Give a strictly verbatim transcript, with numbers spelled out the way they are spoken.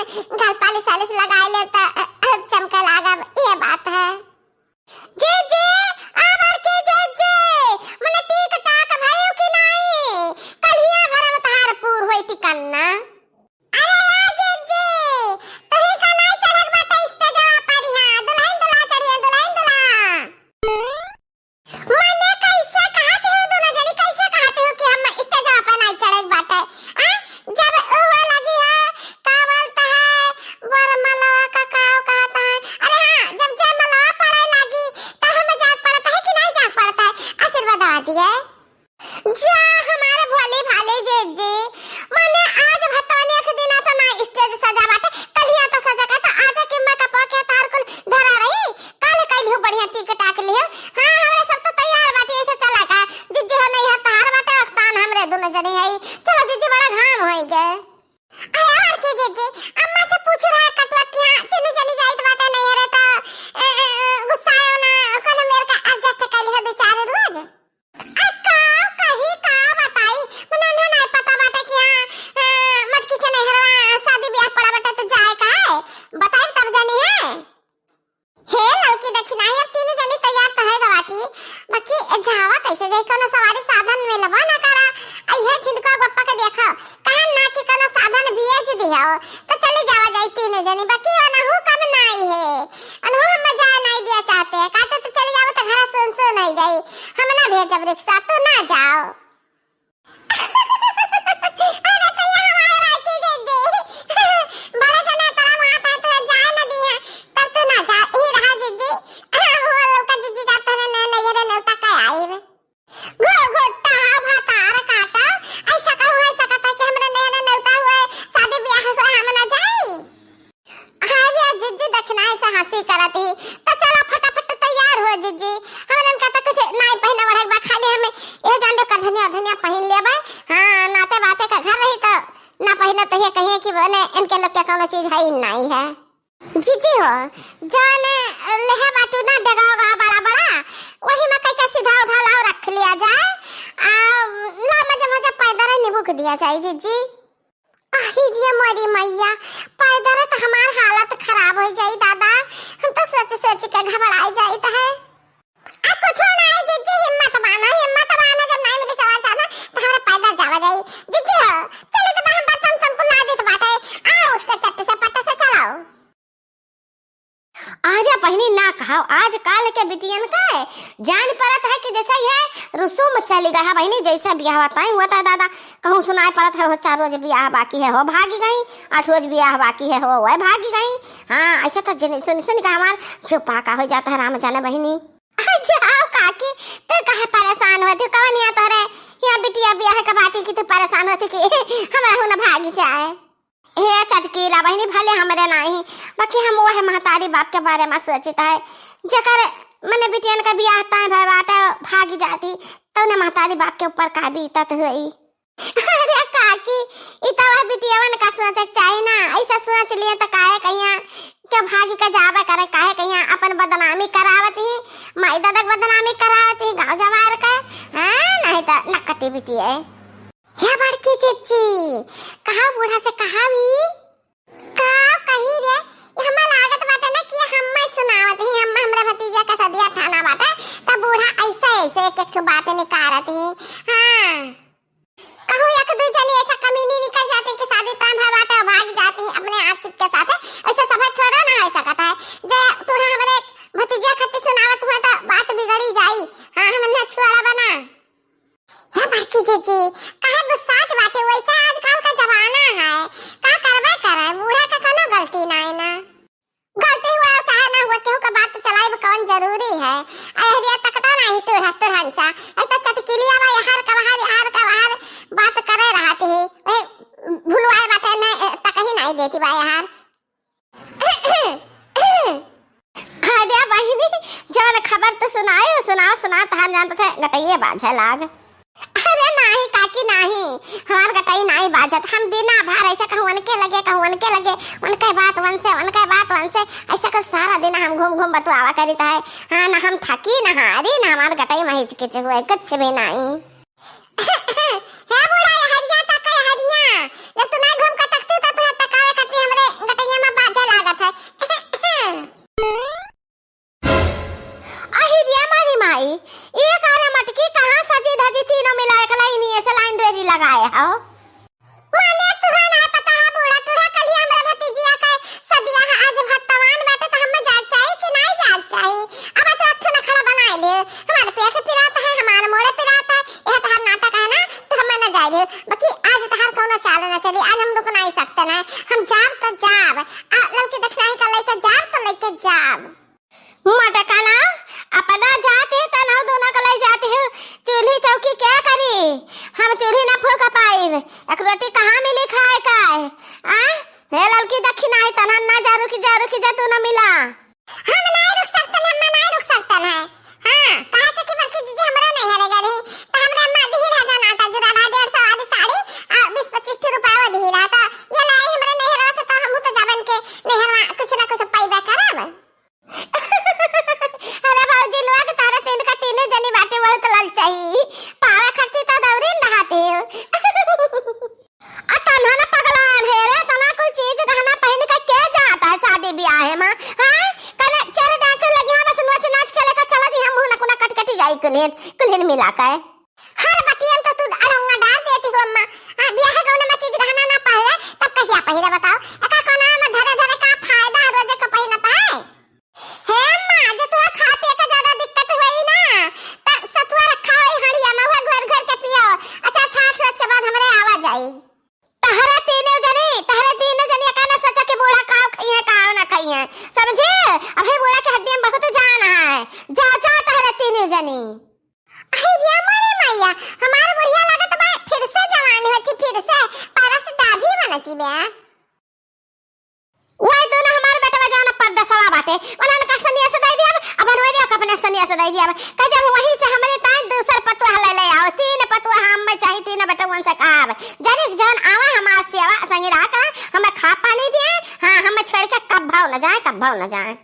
गल पालिश वालिश लगाए लेब त, अ, अ, चमके लागब, ये बात है। जीजी, आ बड़की जीजी, मने टीक टाक भइउ कि नाई? कलिया भर में तहार पूर होई टिकन्ना। अरे या जीजी, तोही का नाई चढ़े के बाटे स्टेजवा पर, यहाँ दुल्हन दुल्हा चढ़िए, दुल्हन दुल्हा। मने कैसे कहत हो दोनों जनी, कैसे कहत हो कि हम स्टेजवा पे नाई चढ़े के बाटे? आ? जब हुए लगी है, का बोलता है, वरमलवा का का कहता है? अरे हाँ, जब जयमलवा पड़े लगी, तब हमें जाग पड़ता है कि नाई जाग पड़ता है? आशीर्वाद दिए। जा हमारे भोली भाली जीजी, मने आज भतवनिया के दिना तो ना स्टेज सजा बाटे, कलिया तो सजा का, तो आज के मेकअप के तार कुल धरा रही, काल कैली हो बढ़िया टीक टाक लियो। हाँ, हमरे सब तो तैयार बाटे, ऐसे चला का। जीजी हो नहीं है, तहार बाटे अखतान, हमरे दोनों जने है। चलो जीजी, बड़ा घाम होई गए। अरे और की जीजी, अम्मा से पूछ रहा है कटवा किया, तीनों जनी जाइत बाटे नहीं रे तो, ए, ए, ए, गुस्सायो ना, कोनो मेर का adjust कर लियो दो चार रोज। आ का कही का बताई, मने उन्हें नहीं पता बाटे कि हाँ, अ, मटकी के नैहरवा शादी ब्याह पड़ा बाटे तो जाए का है, बताई तब जानी है। हे ललकी दखिनाई, अब तीन जनी तैयार तो है गवाटी, बाकी ए झावा कैसे जाई, कोनो सवारी साधन मिलबो ना करा। आ इहे झिनको गोप्पा के देखो, कहन ना कि कोनो साधन भेज दिहो, तो चली जावा जाई तीन जनी, बाकी ओनहु कम नाई है, ओनहु हम जाए नाई दिया चाहते, कहते तो चली जाओ तो घर सुन सुन हो जाई, हम ना भेजब रिक्शा, तू ना जाओ। अरे तो ये हमारे राखी दे दे, बड़े जना तेरा माता तो जाए ना दिया, तब तू ना जा, ई रहा जीजी, हम वो लोग का जीजी जाते हैं ना, नहीं रे, नौता का आई रे। घो घोटा हा भातार काटा, ऐसा कहूँ है सकता कि हमरे नैहरे नेवता हुए, शादी ब्याह हुए, हम ना जाई। अरे जीजी दखिनाई से हँसी करत ही, तो चला फटाफट तैयार हो जीजी, हमरन का तो कुछ नाई पहिने ओढ़े बा, खाली हमें ये जान दो कधनिया धनिया पहिन लेबे। हाँ, नाते बाते का घर रही तो ना पहिने तो ये कहिए कि बोले इनके लोग के कोनो चीज है ही नाई है। जीजी हो, जाने लेहे बाटू ना डगाओ गा बड़ा बड़ा, वही में कई के सीधा उधा लाओ रख लिया जाए। आ, ला मजे मजे पैदल निभुक दिया जाए जीजी। आही रे मोरी मैया, पैदल तो हमार हालत खराब हो जाई दादा, हम तो सोच सोच के घबराई जाइत है। आ कुछो नाई जीजी, हिम्मत बाना, हिम्मत बाना, जब नाई मिले सवाल साधन तो हमरा पैदल जावा जाई। जीजी हो, चली तो हम बर्तन तनको ला देत बाटे, आ उठ के चट्ट से पट्ट से चलाओ। अरे बहिनी ना कहो, आजकल के बिटियन का जान पड़त है कि जैसे ये रसूम चली गया है बहिनी, जैसे बियाह बताई हुआ था दादा, कहूँ सुनाई पड़त है हो चार रोज बियाह बाकी है हो भागी गई, आठ रोज बियाह बाकी है हो वह भागी गई। हाँ, ऐसा तो जन सुन सुन के हमार चुपाका हो जाता है राम जाने बहिनी। अच्छा आओ काकी, तो काहे परेशान होती, कौन यहाँ तोरे यहाँ बिटिया बियाह के बात है कि तू परेशान होती कि हमरा हूँ ना भागी जाए। हे चटकीला बहिनी, भले हमरे नाही, बाकी हम वह महतारी बाप के बारे में सोचित है, जेकर मने बिटियन का बियाह तय भय बाटे, भागी जाती, तउने महतारी बाप के ऊपर का बीतत हुई। अरे काकी, ई तो वह बिटियवन का सोचे के चाही ना, ऐसा सोच लिए तो काहे कहिया के भागी का जाबे करे, काहे कहिया अपन बदनामी करावत ही, माई दादा के बदनामी करावत ही, गाँव जवार के, हाँ, नहीं तो नकती बिटिया है। हे बड़की चिच्ची, कहा बूढ़ा से कहा भी? का कही रे, ये हमें लागत बाटे ना कि हम मैं सुनावत ही, हम हमरे भतीजा का सदिया थाना बाटे, तब बूढ़ा ऐसे ऐसे एक एक ठो बात निकारत ही। हाँ, कहूँ एक दू जनी ऐसा कमीनी निकल जाते कि शादी तय भय बाटे, भाग जाती, अपने आप के साथ, ऐसा सभे थोड़ा ना हो सकता है। जे तोड़ा हमरे भतीजा खातिर सुनावत हुआ तो बात बिगड़ी जाई। हाँ, हम ना छुआरा बना। हे बड़की जीजी, काहे गुस्सात बाटे? वैसे आजकल का जमाना है, का करबे करे, बूढ़ा के कोनो गलती ना है ना। गलती हुआ चाहे ना हुआ, केहू का बात चलाइब कौन जरूरी है? अहरिया तकता नहीं टूढ़ा टूढ़ंचा, ऐ तो चटकिलिया बा, यार का बाहर, यार का बाहर बात करे रहत ही, ए, भुलवाए बाटे न, ए, तक ही नहीं देती बा यार। अरे बहिनी, जवन खबर तो सुनाए, सुनाओ, सुनाओ, तहार जान तो थे गटइये बाझे लाग। अरे नाही काकी नाही, हमार गटई नाही बाझत। हम दिना भर ऐसे कहूँ उनके लगे, कहूँ उनके लगे, उनके बात उनसे, उनके बात उनसे, ऐसे कर सारा दिन हम घूम घूम बतुआवा करित है। हाँ, ना हम थकी, ना हारी, ना हमार गटई में हिचकिच हुए, कुछ भी नाही। हे बूढ़ा, ये हरिया तक है, हरिया। जब तू नहीं घूम के तकती, तो तू तकावे खातिर हमरे गटई अहि रे मोरी माई, ई का रे मटकी, कहाँ सजी धजी तीनों मिला एक लाइन, ये से लाइन रेडी लगाए हो। माने तुहा ना पता है बूढ़ा टूढ़ा, कल ही हमरा भतीजिया का सदिया है, आज भतवान बाटे तो हमें जाए चाही कि नहीं जाए चाही? अब तो अच्छो नखड़ा बनाए ले, हमारे पेट पिरात है, हमारे मोड़े पिरात है, यह तहार नाटक है ना, तो हमें न जाए दे। बाकी आज तहार कौनो चाल न चली, आज हम रुक नहीं सकते ना, हम जाब तो जाब। आ, ललकी दखिनाही का लेके जाब तो लेके जाब। मटका ना, अपना जात ही तनहु दोनों का ले जाती हूँ। चूल्ही चौकी क्या करी, हम चूल्ही ना फूक पाइब। एक रोटी कहाँ मिली खाए का है? आ? हे ललकी दखिनाही, तनहु ना जा, रुकी जा, रुकी जा, तू ना मिला। हम नहीं रुक सकते हैं, हम नहीं रुक सकते हैं। हाँ, कहा से कि बड़की जीजी हमरे नहीं हरे गरी, तो हमरे अम्मा दी रहा जाना था, जुरा रहा डेढ़ सौ वाली साड़ी, आ, बीस पच्चीस ठो रुपया वो दी रहा था। ये लाई हमरे नहीं हरे से तो हम तो जबन के नहीं हरवा कुछ ना कुछ पाइबे करब। अरे भौजी, लोग तारे तीन का तीने जनी बाटे, बहुत ललचाई। पावे खातिर तो दौरी न रहते हो। आ तन्हा ना पगलान है रे, तना कुल चीज गहना पहन के के जाता है शादी ब्याह में, हैं? कने चल डाके लगिया बस नोच नाच के लेकर चला दी, हम मुंह नकुना कट कट जाई कुल्हिन, कुल्हिन मिला के। हर बतियन तो तू अड़ंगा डाल देती हो अम्मा। आ, ब्याह गौन में चीज गहना ना पहरे, तब कहिया पहिरे बताओ? एका कोना में धरे धरे का फायदा, रोजे के पहिनत है? हे अम्मा, जे तोरा खाए पिए के ज्यादा दिक्कत होई ना, त सतुआ रखा होई हंडिया में, उहे घोर घोर के पियो। अच्छा, छाछ छाछ के बाद हमरे आवा जाई। तहरे तीनों जनी, तहरे तीनों जनी एका ना सोचा कि बूढ़ा का खइहे, का ना खइहे, समझे? अभी बूढ़ा के हड्डी में बहुत जान है। जा, जा, तहरे तीनों जनी। अरे रे मोरे मैया, हमार बुढ़िया लागत बा फिर से जवान होती, फिर से परस डाभी बनती बे। वही दोनों हमार बेटवा जौन परदेसवा बाटे, उन्हन का सनिया से दे दिया, अब बनवरिया का अपने सनिया से दे दिया। कह जब वहीं से हमरे ताई दूसर पतुआ ले ले आओ, तीन पतुआ हम में चाही, तीन बेटवन से खाब। जनिक जौन आवा हमार सेवा संगी रहा करा, हमें खा पानी दिए, हाँ, हमें छोड़ के कब भाव न जाए, कब भाव न जाए।